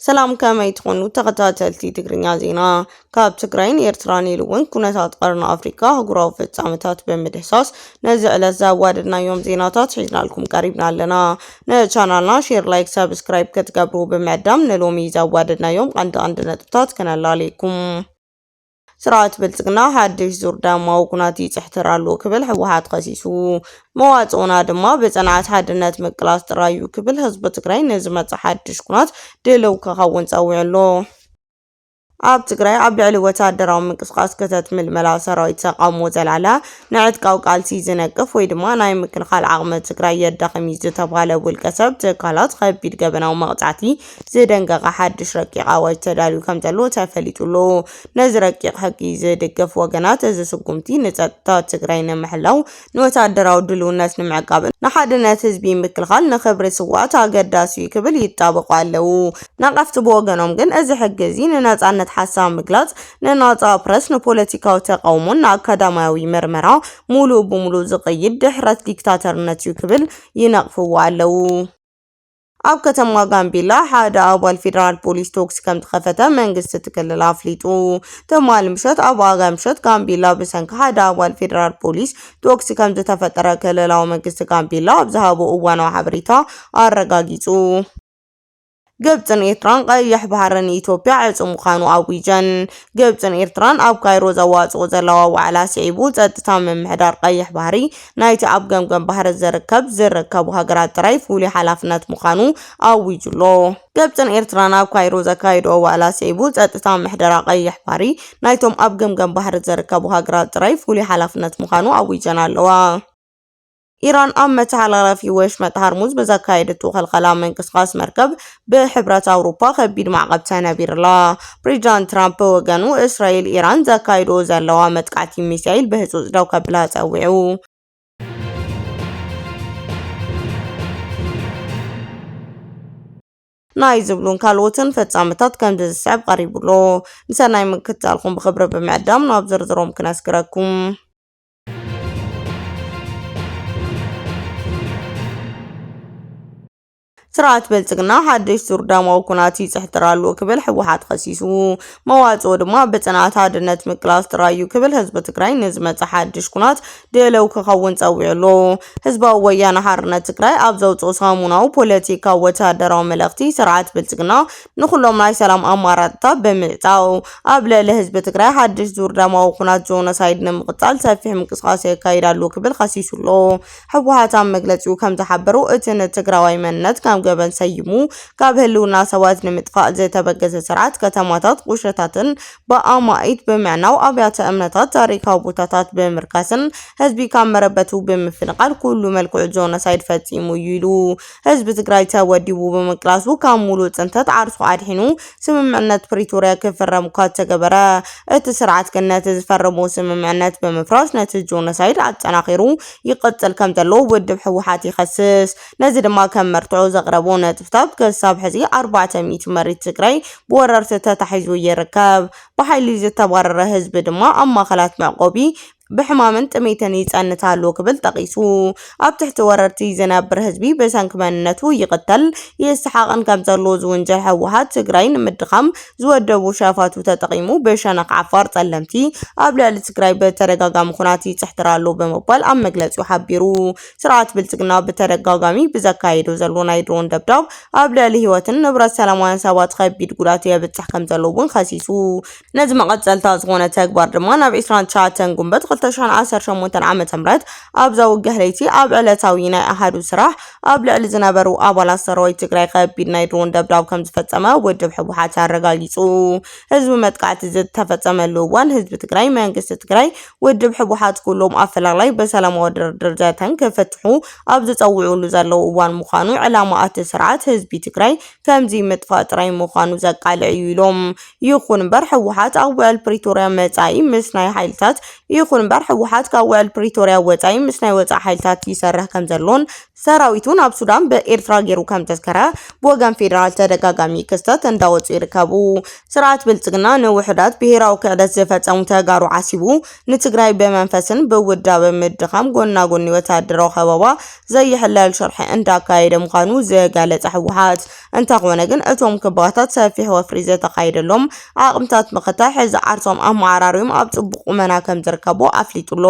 ሰላም፣ ከመይ ትኾኑ ተኸታተልቲ ትግርኛ ዜና? ካብ ትግራይን ኤርትራን ኢሉ እውን ኩነታት ቀርኒ ኣፍሪካ ኣህጉራዊ ፍጻመታት ብምድህሳስ ነዚ ዕለት ዘዋደድናዮም ዜናታት ሒዝናልኩም ቀሪብና ኣለና። ንቻናልና ሼር፣ ላይክ፣ ሰብስክራይብ ክትገብሩ ብምዕዳም ንሎሚ ዘዋደድናዮም ቀንዲ ቀንዲ ነጥብታት ከነላልየኩም። ስርዓት ብልጽግና ሓድሽ ዙር ደማዊ ኩናት ይጽሕትር ኣሎ ክብል ህወሓት ከሲሱ። መዋጽኦና ድማ ብጽንዓት ሓድነት ምቅላስ ጥራይ እዩ ክብል ህዝቢ ትግራይ ንዝመጽእ ሓድሽ ኩናት ድልው ክኸውን ጸዊዑ ኣሎ። ኣብ ትግራይ ኣብ ልዕሊ ወታደራዊ ምንቅስቃስ ክተት ምልመላ ሰራዊት ተቃውሞ ዘልዓላ ንዕጥቃዊ ቃልሲ ዝነቅፍ ወይ ድማ ናይ ምክልኻል ዓቕሚ ትግራይ የዳኽም እዩ ዝተባሃለ ውልቀ ሰብ ትካላት ከቢድ ገበናዊ መቕጻዕቲ ዝደንገቐ ሓድሽ ረቂቕ ኣዋጅ ተዳልዩ ከም ዘሎ ተፈሊጡ ኣሎ። ነዚ ረቂቕ ሕጊ ዝድግፍ ወገናት፣ እዚ ስጉምቲ ንጸጥታ ትግራይ ንምሕላው፣ ንወታደራዊ ድልውነት ንምዕቃብ፣ ንሓድነት ህዝቢ ምክልኻል፣ ንኽብሪ ስውኣት ኣገዳሲ እዩ ክብል ይጣበቑ ኣለዉ። ነቐፍቲ ብወገኖም ግን፣ እዚ ሕጊ እዚ ንነጻነት ሓሳብ ምግላጽ፣ ንናጻ ፕረስ፣ ንፖለቲካዊ ተቃውሞን ንኣካዳሚያዊ ምርመራ ሙሉእ ብሙሉእ ዝቕይድ ድሕረት ዲክታተርነት እዩ ክብል ይነቕፍዎ ኣለዉ። ኣብ ከተማ ጋምቤላ ሓደ ኣባል ፌደራል ፖሊስ ቶክሲ ከም ዝኸፈተ መንግስቲ እቲ ክልል ኣፍሊጡ። ትማሊ ምሸት ኣብ ዋጋ ምሸት ጋምቤላ ብሰንኪ ሓደ ኣባል ፌደራል ፖሊስ ቶክሲ ከም ዝተፈጠረ ክልላዊ መንግስቲ ጋምቤላ ኣብ ዝሃቦ እዋናዊ ሓበሬታ ኣረጋጊጹ። ግብጽን ኤርትራን ቀይሕ ባሕሪ ንኢትዮጵያ ዕጹው ምዃኑ ኣዊጀን። ግብጽን ኤርትራን ኣብ ካይሮ ዘዋጽኦ ዘለዋ ዋዕላ ስዒቡ፣ ጸጥታ ምምሕዳር ቀይሕ ባሕሪ ናይቲ ኣብ ገምገም ባሕሪ ዝርከብ ዝርከቡ ሃገራት ጥራይ ፍሉይ ሓላፍነት ምዃኑ ኣዊጁ ኣሎ። ግብጽን ኤርትራን ኣብ ካይሮ ዘካየድኦ ዋዕላ ስዒቡ፣ ጸጥታ ምሕደራ ቀይሕ ባሕሪ ናይቶም ኣብ ገምገም ባሕሪ ዝርከቡ ሃገራት ጥራይ ፍሉይ ሓላፍነት ምዃኑ ኣዊጀን ኣለዋ። ኢራን ኣብ መተሓላለፊ ወሽመጥ ሃርሙዝ ብዘካየደቶ ክልከላ ምንቅስቃስ መርከብ ብሕብረት ኣውሮፓ ከቢድ ማዕቐብ ተነቢርላ። ፕሬዚዳንት ትራምፕ ብወገኑ፣ እስራኤል ኢራን ዘካይድኦ ዘለዋ መጥቃዕቲ ሚሳይል ብህጹጽ ደው ከብላ ጸዊዑ። ናይ ዝብሉን ካልኦትን ፍጻመታት ከምዚ ዝስዕብ ቀሪቡ ኣሎ። ንሰናይ ምክትታልኩም ብኽብሪ ብምዕዳም ናብ ዝርዝሮም ክነስግረኩም። ስርዓት ብልጽግና ሓድሽ ዙር ደማዊ ኩናት ይጽሕትር ኣሎ ክብል ህወሓት ከሲሱ። መዋጽኦ ድማ ብጽንዓት ሓድነት ምቅላስ ጥራይ እዩ ክብል ህዝቢ ትግራይ ንዝመጽእ ሓድሽ ኩናት ድልው ክኸውን ጸዊዑ ኣሎ። ህዝባዊ ወያነ ሓርነት ትግራይ ኣብ ዘውጽኦ ሰሙናዊ ፖለቲካዊ ወተሃደራዊ መልእኽቲ፣ ስርዓት ብልጽግና ንኹሎም ናይ ሰላም ኣማራጽታት ብምዕጻው፣ ኣብ ልዕሊ ህዝቢ ትግራይ ሓድሽ ዙር ደማዊ ኩናት ጆኖሳይድ ንምቕጻል ሰፊሕ ምንቅስቃስ የካይድ ኣሎ ክብል ከሲሱ ኣሎ። ህወሓት ኣብ መግለጺኡ ከም ዝሓበሮ፣ እቲ ንትግራዋይ መንነት ከም ገበን ሰይሙ ካብ ህልውና ሰባት ንምጥፋእ ዝተበገሰ ስርዓት፣ ከተማታት፣ ቁሸታትን ብኣማኢት ብምዕናው፣ ኣብያተ እምነታት፣ ታሪካዊ ቦታታት ብምርካስን ህዝቢ ካብ መረበቱ ብምፍንቓል ኩሉ መልክዑ ጆኖሳይድ ፈጺሙ እዩ ኢሉ። ህዝቢ ትግራይ ተወዲቡ ብምቅላሱ ካብ ሙሉእ ጽንተት ዓርሱ ኣድሒኑ ስምምዕነት ፕሪቶርያ ክፍረም እኳ ተገበረ፣ እቲ ስርዓት ግን ነቲ ዝፈረሞ ስምምዕነት ብምፍራስ ነቲ ጆኖሳይድ ኣጠናኺሩ ይቕጽል ከም ዘሎ ውድብ ህወሓት ይኸስስ። ነዚ ድማ ከም መርትዖ ዘቕረቦ ነጥብታት፣ ክሳብ ሕዚ ኣርባዕተ ሚእቲ መሬት ትግራይ ብወረርቲ ተታሒዙ ይርከብ። ብሓይሊ ዝተባረረ ህዝቢ ድማ ኣብ ማእኸላት መዕቆቢ ብሕማምን ጥሜትን ይጸንት ኣሎ ክብል ጠቒሱ፣ ኣብ ትሕቲ ወረርቲ ዝነብር ህዝቢ ብሰንኪ መንነቱ ይቕተል፣ ይስሓቕን ከም ዘሎ ዝውንጀል ህወሓት፣ ትግራይ ንምድኻም ዝወደቡ ሸፋቱ ተጠቒሙ ብሸነኽ ዓፋር ጸለምቲ ኣብ ልዕሊ ትግራይ ብተደጋጋሚ ኩናት ይጽሕትር ኣሎ ብምባል ኣብ መግለጺኡ ሓቢሩ። ስርዓት ብልጽግና ብተደጋጋሚ ብዘካየዶ ዘሎ ናይ ድሮን ደብዳብ ኣብ ልዕሊ ህይወትን ንብረት ሰላማውያን ሰባት ከቢድ ጉድኣት የብጽሕ ከም ዘሎ እውን ከሲሱ። ነዚ መቐጸልታ ዝኾነ ተግባር ድማ ናብ ዕስራን ትሽዓተን ጉንበት ክልተ ሽሕን ዓሰርተ ሸሞንተን ዓመተ ምህረት ኣብዛ ውግእ ለይቲ ኣብ ዕለታዊ ናይ ኣሃዱ ስራሕ ኣብ ልዕሊ ዝነበሩ ኣባላት ሰራዊት ትግራይ ከቢድ ናይ ድሮን ደብዳብ ከም ዝፈጸመ ውድብ ህወሓት ኣረጋጊጹ። ህዝቢ መጥቃዕቲ ዝተፈጸመሉ እዋን ህዝቢ ትግራይ፣ መንግስቲ ትግራይ፣ ውድብ ህወሓት ኩሎም ኣፈላላይ ብሰላማዊ ድርድር ዘተን ክፍትሑ ኣብ ዝጸውዑሉ ዘለዉ እዋን ምዃኑ፣ ዕላማ እቲ ስርዓት ህዝቢ ትግራይ ከምዚ ምጥፋእ ጥራይ ምዃኑ ዘቃልዕ እዩ ኢሎም። ይኹን እምበር ህወሓት ኣብ ውዕል ፕሪቶርያ መጻኢ ምስ ናይ ሓይልታት ይኹን እምበር፣ ህወሓት ካብ ውዕል ፕሪቶርያ ወፃኢ ምስ ናይ ወፃኢ ሓይልታት ይሰርሕ ከም ዘሎን ሰራዊቱ ናብ ሱዳን ብኤርትራ ገይሩ ከም ዘስከረ ብወገን ፌዴራል ተደጋጋሚ ክስተት እንዳወፁ ይርከቡ። ስርዓት ብልጽግና ንውሑዳት ብሄራዊ ክሕደት ዝፈጸሙ ተጋሩ ዓሲቡ፣ ንትግራይ ብመንፈስን ብውዳበ ምድኻም ጎና ጎኒ ወታደራዊ ከበባ ዘይሕለል ሽርሒ እንዳካየደ ምዃኑ ዝገለጸ ህወሓት፣ እንተኾነ ግን እቶም ክባታት ሰፊሕ ወፍሪ ዝተኻየደሎም ዓቕምታት ምኽታይ ሕዚ ዓርሶም ኣመዓራርዮም ኣብ ጽቡቕ ቁመና ከም ዝርከቡ ኣፍሊጡ ኣሎ።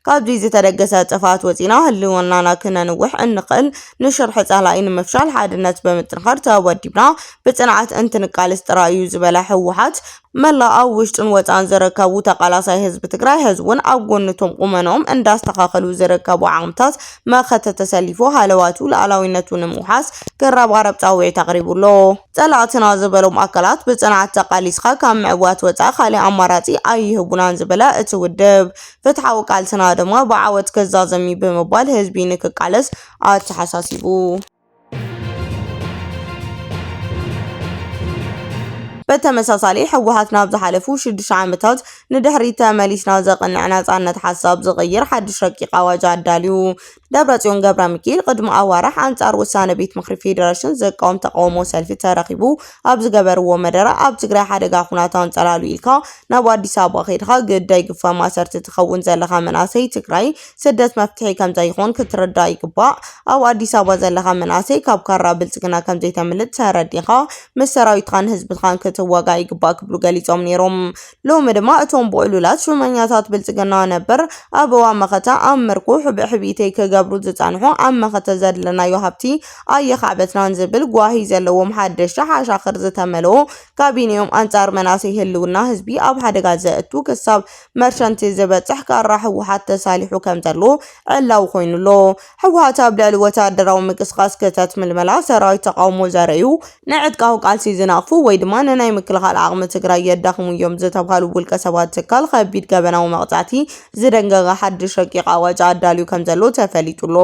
ካብዚ ዝተደገሰ ጥፍኣት ወጺና ህልውናና ክነንውሕ እንኽእል፣ ንሽርሒ ጸላኢ ንምፍሻል ሓድነት ብምጥንኻር ተወዲብና ብጽንዓት እንትንቃለስ ጥራይ እዩ ዝበለ ህወሓት፣ መላእ ኣብ ውሽጥን ወጻን ዝርከቡ ተቓላሳይ ህዝቢ ትግራይ፣ ህዝቡን ኣብ ጎንቶም ቁመኖም እንዳስተኻኸሉ ዝርከቡ ዓቕምታት መኸተ ተሰሊፉ ሃለዋቱ ሉዓላዊነቱ ንምውሓስ ክረባረብ ጻውዒት ኣቕሪቡ ኣሎ። ጸላእትና ዝበሎም ኣካላት ብጽንዓት ተቓሊስኻ ካብ ምዕዋት ወጻኢ ካሊእ ኣማራጺ ኣይህቡናን ዝበለ እቲ ውድብ፣ ፍትሓዊ ቃልስና ድማ ብዓወት ክዛዘም እዩ ብምባል ህዝቢ ንክቃለስ ኣተሓሳሲቡ። በተመሳሳሊ፣ ህወሓት ናብ ዝሓለፉ ሽዱሽተ ዓመታት ንድሕሪት ተመሊስና ዘቕንዕ ናጻነት ሓሳብ ዝቕይር ሓድሽ ረቂቕ ኣዋጅ ኣዳልዩ። ደብረጽዮን ገብረሚካኤል ቅድሚ ኣዋርሕ ኣንጻር ውሳነ ቤት ምኽሪ ፌደሬሽን ዝቃወም ተቃውሞ ሰልፊ ተረኺቡ ኣብ ዝገበርዎ መደረ፣ ኣብ ትግራይ ሓደጋ ኩናት ኣንጸላሉ ኢልካ ናብ ኣዲስ ኣበባ ከይድካ ግዳይ ግፋ ማእሰርቲ ትኸውን ዘለኻ መናእሰይ ትግራይ ስደት መፍትሒ ከም ዘይኾን ክትርዳእ ይግባእ። ኣብ ኣዲስ ኣበባ ዘለኻ መናእሰይ ካብ ካራ ብልጽግና ከም ዘይተምልጥ ተረዲኻ ምስ ሰራዊትኻን ህዝብኻን ክትዋጋእ ይግባእ ክብሉ ገሊጾም ነይሮም። ሎሚ ድማ እቶም ብዕሉላት ሹመኛታት ብልጽግና ነበር ኣብ እዋን መኸተ ኣብ ምርኩ ሕብዕብኢተይ ክገብሩ ዝጸንሑ ኣብ መኸተ ዘድለናዮ ሃብቲ ኣየኻዕበትናን ዝብል ጓሂ ዘለዎም ሓደሽቲ ሓሻኽር ዝተመልኦ ካቢኔኦም ኣንጻር መናእሰይ ህልውና ህዝቢ ኣብ ሓደጋ ዘእቱ ክሳብ መርሸንቲ ዝበጽሕ ካራ ህወሓት ተሳሊሑ ከም ዘሎ ዕላዊ ኮይኑ ኣሎ። ህወሓት ኣብ ልዕሊ ወታደራዊ ምንቅስቃስ ክተት ምልመላ ሰራዊት ተቃውሞ ዘርእዩ፣ ንዕጥቃዊ ቃልሲ ዝነቕፉ ወይ ድማ ንናይ ምክልኻል ዓቕሚ ትግራይ የዳኽሙ እዮም ዝተባሃሉ ውልቀ ሰባት ትካል ከቢድ ገበናዊ መቕጻዕቲ ዝደንገገ ሓድሽ ረቂቕ ኣዋጅ ኣዳልዩ ከም ዘሎ ተፈሊጡ ኣሎ።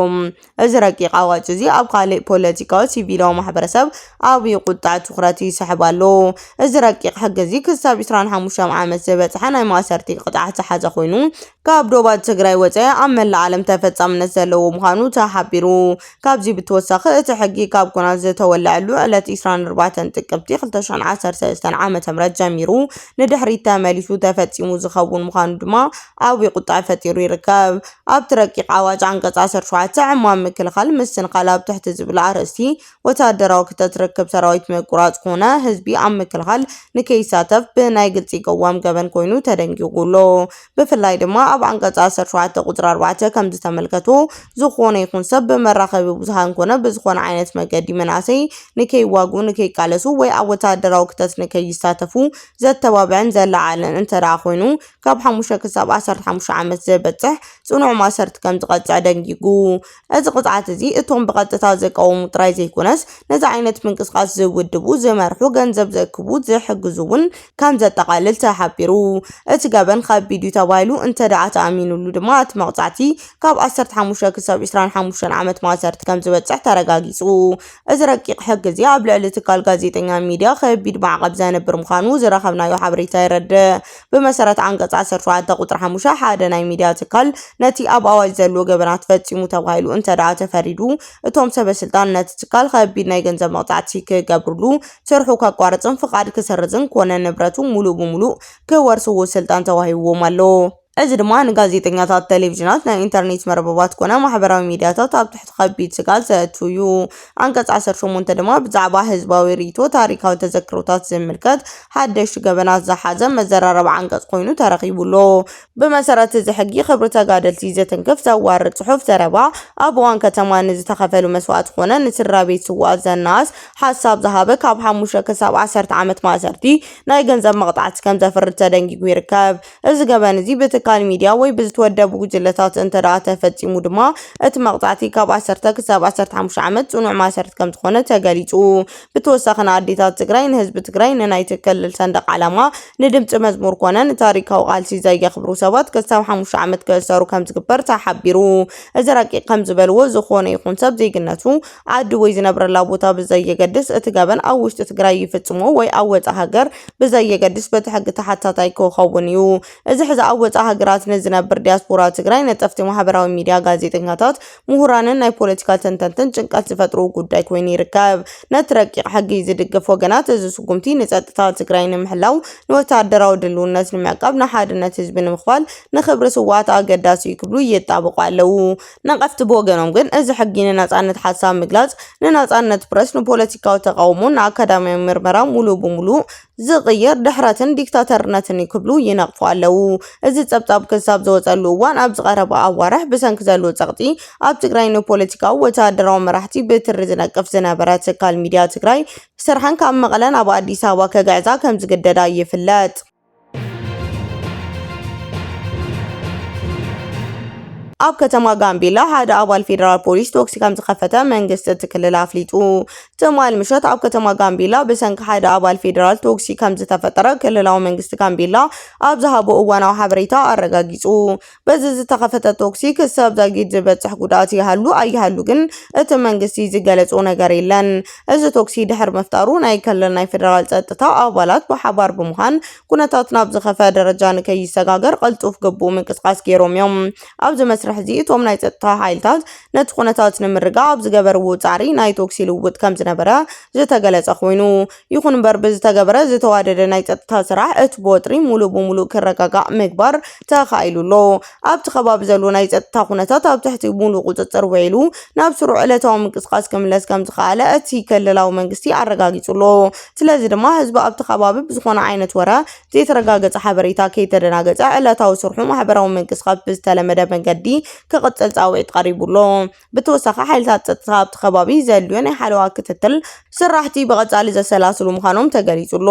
እዚ ረቂቕ ኣዋጅ እዚ ኣብ ካልእ ፖለቲካዊ፣ ሲቪላዊ ማሕበረሰብ ዓብዪ ቁጥዐ ትኹረት ይስሕብ ኣሎ። እዚ ረቂቕ ሕጊ እዚ ክሳብ ዕስራን ሓሙሽተን ዓመት ዝበጽሐ ናይ ማእሰርቲ ቅጥዓት ዝሓዘ ኮይኑ፣ ካብ ዶባት ትግራይ ወጻኢ ኣብ መላእ ዓለም ተፈጻምነት ዘለዎ ምዃኑ ተሓቢሩ። ካብዚ ብተወሳኺ፣ እቲ ሕጊ ካብ ኲናት ዝተወልዐሉ ዕለት ዕስራን ኣርባዕተን ጥቅምቲ ክልተ ሽሕን ዓሰርተ ሰለስተን ዓመተ ምህረት ጀሚሩ ንድሕሪት ተመሊሱ ተፈጺሙ ዝኸውን ምዃኑ ድማ ዓብዪ ቁጥዐ ፈጢሩ ይርከብ። ኣብቲ ረቂቕ ኣዋጅ ዓንቀጽ ዓሰርተ ሸውዓተ ዕማም ምክልኻል ምስንኻል ኣብ ትሕቲ ዝብል ኣርእስቲ፣ ወታደራዊ ክተት ርክብ ሰራዊት ምቁራጽ ኮነ ህዝቢ ኣብ ምክልኻል ንከይሳተፍ ብናይ ግልጺ ቅዋም ገበን ኮይኑ ተደንጊጉ ኣሎ። ብፍላይ ድማ ኣብ ዓንቀጽ ዓሰርተ ሸውዓተ ቁጽሪ ኣርባዕተ ከም ዝተመልከቶ፣ ዝኾነ ይኹን ሰብ ብመራኸቢ ብዙሃን ኮነ ብዝኾነ ዓይነት መገዲ መናእሰይ ንከይዋግኡ፣ ንከይቃለሱ ወይ ኣብ ወታደራዊ ክተት ንከይሳተፉ ዘተባብዕን ዘለዓዕልን እንተ ደኣ ኮይኑ፣ ካብ ሓሙሽተ ክሳብ ዓሰርተ ሓሙሽተ ዓመት ዝበጽሕ ጽኑዕ ማእሰርቲ ከም ዝቐጽዕ ደንጊጉ። እዚ ቅጽዓት እዚ እቶም ብቐጥታ ዝቃወሙ ጥራይ ዘይኮነስ፣ ነዚ ዓይነት ምንቅስቃስ ዝውድቡ፣ ዝመርሑ፣ ገንዘብ ዘእክቡ፣ ዝሕግዙ እውን ከም ዘጠቓልል ተሓቢሩ። እቲ ገበን ከቢድ እዩ ተባሂሉ እንተ ደኣ ተኣሚኑሉ ድማ፣ እቲ መቕጻዕቲ ካብ ዓሰርተ ሓሙሽተ ክሳብ ዕስራን ሓሙሽተን ዓመት ማእሰርቲ ከም ዝበጽሕ ተረጋጊጹ። እዚ ረቂቕ ሕጊ እዚ ኣብ ልዕሊ ትካል ጋዜጠኛን ሚድያ ከቢድ ማዕቐብ ዘንብር ምዃኑ ዝረኸብናዮ ሓበሬታ የረድእ። ብመሰረት ዓንቀጽ ዓሰርተ ሸውዓተ ቁጽሪ ሓሙሽተ ሓደ ናይ ሚድያ ትካል ነቲ ኣብ ኣዋጅ ዘሎ ገበናት ፈጺሙ ተባሂሉ እንተ ደኣ ተፈሪዱ፣ እቶም ሰበ ስልጣን ነቲ ትካል ከቢድ ናይ ገንዘብ መቕጻዕቲ ክገብርሉ፣ ስርሑ ከቋርጽን ፍቓድ ክሰርዝን ኮነ ንብረቱ ሙሉእ ብሙሉእ ክወርስዎ ስልጣን ተዋሂብዎም ኣሎ። እዚ ድማ ንጋዜጠኛታት፣ ቴሌቪዥናት፣ ናይ ኢንተርኔት መርበባት ኮነ ማሕበራዊ ሚድያታት ኣብ ትሕቲ ከቢድ ስግኣት ዘእቱ እዩ። ዓንቀጽ ዓሰርተ ሸሞንተ ድማ ብዛዕባ ህዝባዊ ርእይቶ፣ ታሪኻዊ ተዘክሮታት ዝምልከት ሓደሽቲ ገበናት ዝሓዘ መዘራረቢ ዓንቀጽ ኮይኑ ተረኺቡ ኣሎ። ብመሰረት እዚ ሕጊ፣ ክብሪ ተጋደልቲ ዝትንክፍ ዘዋርድ ጽሑፍ፣ ዘረባ፣ ኣብ እዋን ከተማ ንዝተኸፈሉ መስዋእቲ ኮነ ንስድራ ቤት ስዉኣት ዘናኣስ ሓሳብ ዝሃበ ካብ ሓሙሽተ ክሳብ ዓሰርተ ዓመት ማእሰርቲ ናይ ገንዘብ መቕጻዕቲ ከም ዘፍርድ ተደንጊጉ ይርከብ። እዚ ገበን እዚ ብትካል ሚድያ ወይ ብዝተወደቡ ጉጅለታት እንተ ደኣ ተፈጺሙ ድማ፣ እቲ መቕጻዕቲ ካብ ዓሰርተ ክሳብ ዓሰርተ ሓሙሽተ ዓመት ጽኑዕ ማእሰርቲ ከም ዝኾነ ተገሊጹ። ብተወሳኺ፣ ንኣዴታት ትግራይ፣ ንህዝቢ ትግራይ፣ ንናይቲ ክልል ሰንደቕ ዓላማ፣ ንድምጺ መዝሙር ኮነ ንታሪካዊ ቃልሲ ዘየኽብሩ ሰባት ክሳብ ሓሙሽተ ዓመት ክእሰሩ ከም ዝግበር ተሓቢሩ። እዚ ረቂቕ ከም ዝበልዎ፣ ዝኾነ ይኹን ሰብ ዜግነቱ፣ ዓዲ ወይ ዝነብረላ ቦታ ብዘየገድስ፣ እቲ ገበን ኣብ ውሽጢ ትግራይ ይፍጽሞ ወይ ኣብ ወጻኢ ሃገር ብዘየገድስ፣ በቲ ሕጊ ተሓታታይ ክኸውን እዩ። እዚ ሕዚ ኣብ ወጻኢ ሃገራት ንዝነብር ዲያስፖራ ትግራይ፣ ነጠፍቲ ማሕበራዊ ሚድያ፣ ጋዜጠኛታት፣ ምሁራንን ናይ ፖለቲካ ተንተንትን ጭንቀት ዝፈጥሩ ጉዳይ ኮይኑ ይርከብ። ነቲ ረቂቕ ሕጊ ዝድግፍ ወገናት፣ እዚ ስጉምቲ ንጸጥታ ትግራይ ንምሕላው፣ ንወተሃደራዊ ድልውነት ንምዕቃብ፣ ንሓድነት ህዝቢ ንምኽፋል፣ ንኽብሪ ስውኣት ኣገዳሲ እዩ ክብሉ ይጣበቑ ኣለዉ። ነቐፍቲ ብወገኖም ግን፣ እዚ ሕጊ ንናጻነት ሓሳብ ምግላጽ፣ ንናጻነት ፕረስ፣ ንፖለቲካዊ ተቓውሞን ንኣካዳሚያዊ ምርመራ ሙሉእ ብሙሉእ ዝቕይር ድሕረትን ዲክታተርነትን እዩ ክብሉ ይነቕፉ ኣለዉ። እዚ ጸብጻብ ክሳብ ዝወጸሉ እዋን፣ ኣብ ዝቐረበ ኣዋርሕ ብሰንኪ ዘሎ ጸቕጢ ኣብ ትግራይ ንፖለቲካዊ ወተሃደራዊ መራሕቲ ብትሪ ዝነቅፍ ዝነበረ ትካል ሚድያ ትግራይ ስርሐን ካብ መቐለ ናብ ኣዲስ ኣበባ ከግዕዛ ከም ዝግደዳ ይፍለጥ። ኣብ ከተማ ጋምቤላ ሓደ ኣባል ፌደራል ፖሊስ ቶክሲ ከም ዝኸፈተ መንግስቲ እቲ ክልል ኣፍሊጡ። ትማል ምሸት ኣብ ከተማ ጋምቤላ ብሰንኪ ሓደ ኣባል ፌደራል ቶክሲ ከም ዝተፈጠረ ክልላዊ መንግስቲ ጋምቤላ ኣብ ዝሃቦ እዋናዊ ሓበሬታ ኣረጋጊጹ። በዚ ዝተኸፈተ ቶክሲ ክሳብ ዛጊድ ዝበጽሕ ጉድኣት ይሃሉ ኣይሃሉ ግን እቲ መንግስቲ ዝገለጾ ነገር የለን። እዚ ቶክሲ ድሕሪ ምፍጣሩ ናይ ክልል ናይ ፌደራል ጸጥታ ኣባላት ብሓባር ብምዃን ኩነታት ናብ ዝኸፈ ደረጃ ንከይሰጋገር ቅልጡፍ ግቡእ ምንቅስቃስ ገይሮም እዮም። ኣብዚ መስርሕ እዚ እቶም ናይ ጸጥታ ሓይልታት ነቲ ኩነታት ንምርጋእ ኣብ ዝገበርዎ ጻዕሪ ናይ ቶክሲ ልውውጥ ከም ዝነበረ ዝተገለጸ ኮይኑ፣ ይኹን እምበር ብዝተገበረ ዝተዋደደ ናይ ጸጥታ ስራሕ እቲ ብወጥሪ ሙሉእ ብሙሉእ ክረጋጋእ ምግባር ተኻኢሉ ኣሎ። ኣብቲ ከባቢ ዘሎ ናይ ጸጥታ ኩነታት ኣብ ትሕቲ ሙሉእ ቁጽጽር ውዒሉ ናብ ስሩዕ ዕለታዊ ምንቅስቃስ ክምለስ ከም ዝኸኣለ እቲ ክልላዊ መንግስቲ ኣረጋጊጹ ኣሎ። ስለዚ ድማ ህዝቢ ኣብቲ ከባቢ ብዝኾነ ዓይነት ወረ ዘይተረጋገጸ ሓበሬታ ከይተደናገጸ ዕለታዊ ስርሑ ማሕበራዊ ምንቅስቃስ ብዝተለመደ መንገዲ ክቕጽል ጻውዒት ቀሪቡ ኣሎ። ብተወሳኺ ሓይልታት ጸጥታ ኣብቲ ከባቢ ዘድልዮ ናይ ሓለዋ ክትትል ስራሕቲ ብቐጻሊ ዘሰላስሉ ምዃኖም ተገሊጹ ኣሎ።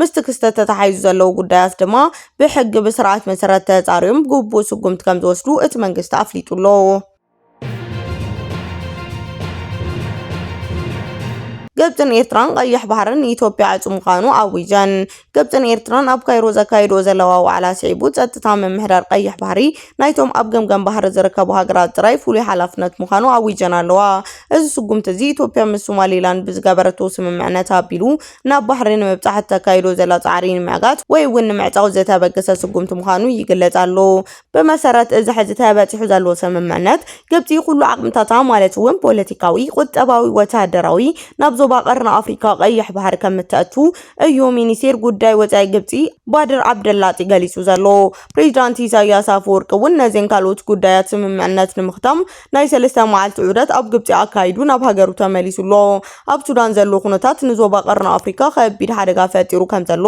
ምስቲ ክስተት ተተሓሒዙ ዘለዉ ጉዳያት ድማ ብሕጊ ብስርዓት መሰረት ተጻርዮም ግቡእ ስጉምቲ ከም ዝወስዱ እቲ መንግስቲ ኣፍሊጡ ኣሎ። ግብጽን ኤርትራን ቀይሕ ባሕርን ንኢትዮጵያ ዕጹው ምዃኑ ኣዊጀን። ግብጽን ኤርትራን ኣብ ካይሮ ዘካየድኦ ዘለዋ ዋዕላ ስዒቡ፣ ጸጥታ ምምሕዳር ቀይሕ ባሕሪ ናይቶም ኣብ ገምገም ባሕሪ ዝርከቡ ሃገራት ጥራይ ፍሉይ ሓላፍነት ምዃኑ ኣዊጀን ኣለዋ። እዚ ስጉምቲ እዚ ኢትዮጵያ ምስ ሶማሊላንድ ብዝገበረቶ ስምምዕነት ኣቢሉ ናብ ባሕሪ ንምብጻሕ እተካይዶ ዘላ ጻዕሪ ንምዕጋት ወይ እውን ንምዕጻው ዝተበገሰ ስጉምቲ ምዃኑ ይግለጽ ኣሎ። ብመሰረት እዚ ሕዚ ተበጺሑ ዘሎ ስምምዕነት፣ ግብጺ ኩሉ ዓቕምታታ ማለት እውን ፖለቲካዊ፣ ቁጠባዊ፣ ወተሃደራዊ ናብ ዞባ ቀርኒ ኣፍሪካ ቀይሕ ባሕሪ ከም እተእቱ እዩ ሚኒስቴር ጉዳይ ወጻኢ ግብጺ ባድር ዓብደላጢ ገሊጹ ዘሎ። ፕሬዚዳንት ኢሳያስ ኣፈወርቂ እውን ነዚን ካልኦት ጉዳያት ስምምዕነት ንምኽታም ናይ ሰለስተ መዓልቲ ዑደት ኣብ ግብጺ ኣካይዱ ናብ ሃገሩ ተመሊሱ ኣሎ። ኣብ ሱዳን ዘሎ ኩነታት ንዞባ ቀርኒ ኣፍሪካ ከቢድ ሓደጋ ፈጢሩ ከም ዘሎ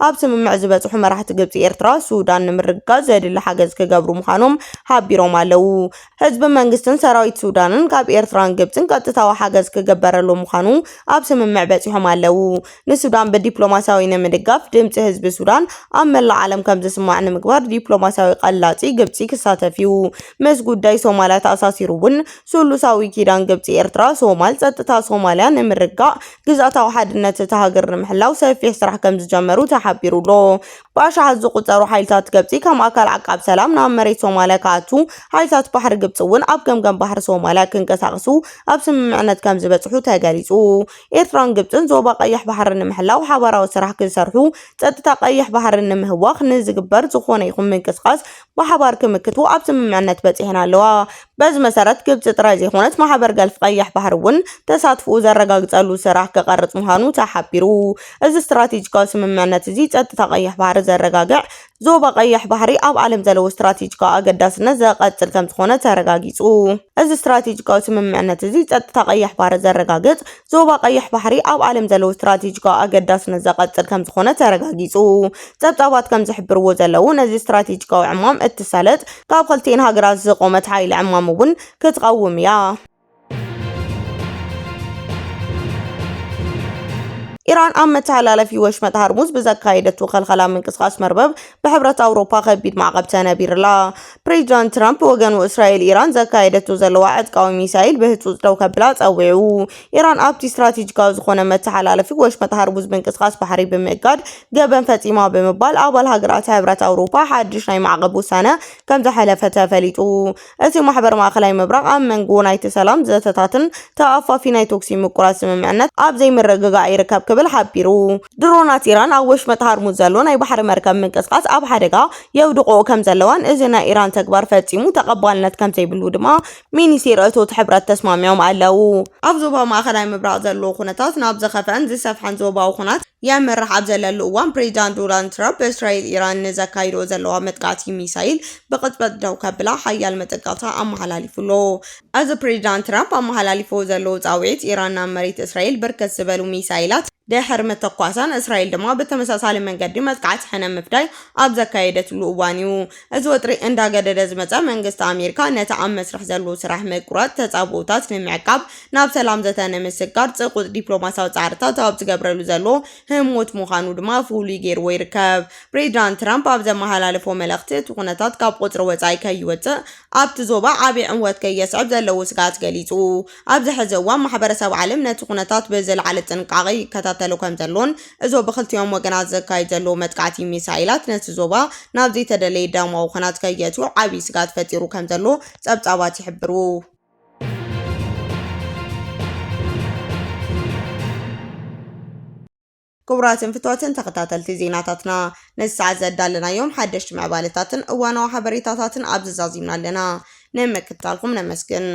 ኣብ ስምምዕ ዝበጽሑ መራሕቲ ግብጺ ኤርትራ ሱዳን ንምርግጋጽ ዘድሊ ሓገዝ ክገብሩ ምዃኖም ሓቢሮም ኣለዉ። ህዝቢ መንግስትን ሰራዊት ሱዳንን ካብ ኤርትራን ግብጽን ቀጥታዊ ሓገዝ ክግበረሉ ምዃኑ ኣብ ስምምዕ በጺሖም ኣለዉ። ንሱዳን ብዲፕሎማሲያዊ ንምድጋፍ ድምጺ ህዝቢ ሱዳን ኣብ መላእ ዓለም ከም ዝስማዕ ንምግባር ዲፕሎማሲያዊ ቀላጺ ግብጺ ክሳተፍ እዩ። ምስ ጉዳይ ሶማልያ ተኣሳሲሩ እውን ስሉሳዊ ኪዳን ግብጺ ኤርትራ ሶማል ጸጥታ ሶማልያ ንምርጋእ ግዝኣታዊ ሓድነት እታ ሃገር ንምሕላው ሰፊሕ ስራሕ ከም ዝጀመሩ ተሓቢሩ ኣሎ። ብኣሽሓት ዝቑጸሩ ሓይልታት ግብጺ ከም ኣካል ዓቃብ ሰላም ናብ መሬት ሶማልያ ክኣቱ፣ ሓይልታት ባሕሪ ግብጺ እውን ኣብ ገምገም ባሕሪ ሶማልያ ክንቀሳቐሱ ኣብ ስምምዕነት ከም ዝበጽሑ ተገሊጹ። ኤርትራን ግብጽን ዞባ ቀይሕ ባሕሪ ንምሕላው ሓባራዊ ስራሕ ክሰርሑ፣ ጸጥታ ቀይሕ ባሕሪ ንምህዋኽ ንዝግበር ዝኾነ ይኹን ምንቅስቃስ ብሓባር ክምክቱ ኣብ ስምምዕነት በጺሐን ኣለዋ። በዚ መሰረት ግብጺ ጥራይ ዘይኮነት ማሕበር ገልፍ ቀይሕ ባሕሪ እውን ተሳትፎኡ ዘረጋግጸሉ ስራሕ ክቐርጽ ምዃኑ ተሓቢሩ። እዚ ስትራቴጂካዊ ስምምዕነት እዚ ጸጥታ ቀይሕ ባሕሪ ዘረጋግዕ፣ ዞባ ቀይሕ ባሕሪ ኣብ ዓለም ዘለዎ ስትራቴጂካዊ ኣገዳስነት ዘቐጽል ከም ዝኾነ ተረጋጊጹ። እዚ ስትራቴጂካዊ ስምምዕነት እዚ ጸጥታ ቀይሕ ባሕሪ ዘረጋግጽ፣ ዞባ ቀይሕ ባሕሪ ኣብ ዓለም ዘለዎ ስትራቴጂካዊ ኣገዳስነት ዘቐጽል ከም ዝኾነ ተረጋጊጹ። ጸብጻባት ከም ዝሕብርዎ ዘለዉ፣ ነዚ ስትራቴጂካዊ ዕማም እትሳለጥ ካብ ክልቲኤን ሃገራት ዝቖመት ሓይሊ ዕማም እውን ክትቐውም እያ። ኢራን ኣብ መተሓላለፊ ወሽመጥ ሃርሙዝ ብዘካየደቶ ከልኸላ ምንቅስቃስ መርበብ ብሕብረት ኣውሮፓ ከቢድ ማዕቐብ ተነቢርላ። ፕሬዚዳንት ትራምፕ ወገኑ እስራኤል ኢራን ዘካየደቶ ዘለዋ ዕጥቃዊ ሚሳይል ብህጹጽ ደው ከብላ ጸዊዑ። ኢራን ኣብቲ ስትራቴጂካዊ ዝኾነ መተሓላለፊ ወሽመጥ ሃርሙዝ ምንቅስቃስ ባሕሪ ብምእጋድ ገበን ፈጺማ ብምባል ኣባል ሃገራት ሕብረት ኣውሮፓ ሓድሽ ናይ ማዕቐብ ውሳነ ከም ዘሕለፈ ተፈሊጡ። እቲ ማሕበር ማእከላይ ምብራቕ ኣብ መንጎ ናይቲ ሰላም ዘተታትን ተኣፋፊ ናይ ቶክሲ ምቁራጽ ስምምዕነት ኣብ ዘይምርግጋእ ይርከብ ክብል ክብል ሓቢሩ። ድሮናት ኢራን ኣብ ወሽመጥ ሃርሙዝ ዘሎ ናይ ባሕሪ መርከብ ምንቅስቃስ ኣብ ሓደጋ የውድቆ ከም ዘለዋን እዚ ናይ ኢራን ተግባር ፈጺሙ ተቐባልነት ከም ዘይብሉ ድማ ሚኒስቴር እቶት ሕብረት ተስማሚዖም ኣለዉ። ኣብ ዞባ ማእኸላይ ምብራቕ ዘሎ ኩነታት ናብ ዝኸፍአን ዝሰፍሐን ዞባዊ ኩናት የምርሕ ኣብ ዘለሉ እዋን፣ ፕሬዚዳንት ዶናልድ ትራምፕ እስራኤል ኢራን ንዘካይዶ ዘለዋ መጥቃዕቲ ሚሳይል ብቕጽበት ደው ከብላ ሓያል መጠንቀቕታ ኣመሓላሊፉ ኣሎ። እዚ ፕሬዚዳንት ትራምፕ ኣመሓላሊፎ ዘሎ ጻውዒት፣ ኢራን ናብ መሬት እስራኤል ብርክት ዝበሉ ሚሳይላት ድሕሪ ምትኳሳን፣ እስራኤል ድማ ብተመሳሳሊ መንገዲ መጥቃዕቲ ሕነ ምፍዳይ ኣብ ዘካየደትሉ እዋን እዩ። እዚ ወጥሪ እንዳገደደ ዝመጸ መንግስቲ ኣሜሪካ ነቲ ኣብ መስርሕ ዘሎ ስራሕ ምቁራጽ ተጻብኦታት ንምዕቃብ ናብ ሰላም ዘተ ንምስጋር ጽቁጥ ዲፕሎማሲያዊ ጻዕርታት ኣብ ዝገብረሉ ዘሎ ህሞት ምዃኑ ድማ ፍሉይ ገይርዎ ይርከብ። ፕሬዚዳንት ትራምፕ ኣብ ዘመሓላለፎ መልእኽቲ፣ እቲ ኩነታት ካብ ቁጽሪ ወጻኢ ከይወጽእ ኣብቲ ዞባ ዓቢ ዕንወት ከየስዕብ ዘለዎ ስግኣት ገሊጹ። ኣብዚ ሕዚ እዋን ማሕበረሰብ ዓለም ነቲ ኩነታት ብዝለዓለ ጥንቃቐ ይከታተሎ ከም ዘሎን፣ እዚ ብክልቲኦም ወገናት ዘካይድ ዘሎ መጥቃዕቲ ሚሳይላት ነቲ ዞባ ናብ ዘይተደለየ ደማዊ ኩናት ከየእትዮ ዓቢ ስግኣት ፈጢሩ ከም ዘሎ ጸብጻባት ይሕብሩ። ክቡራትን ፍትዋትን ተኸታተልቲ ዜናታትና፣ ነዚ ሰዓት ዘዳለናዮም ሓደሽቲ ምዕባለታትን እዋናዊ ሓበሬታታትን ኣብዚ ዛዚምና ኣለና። ንምክትታልኩም ነመስግን።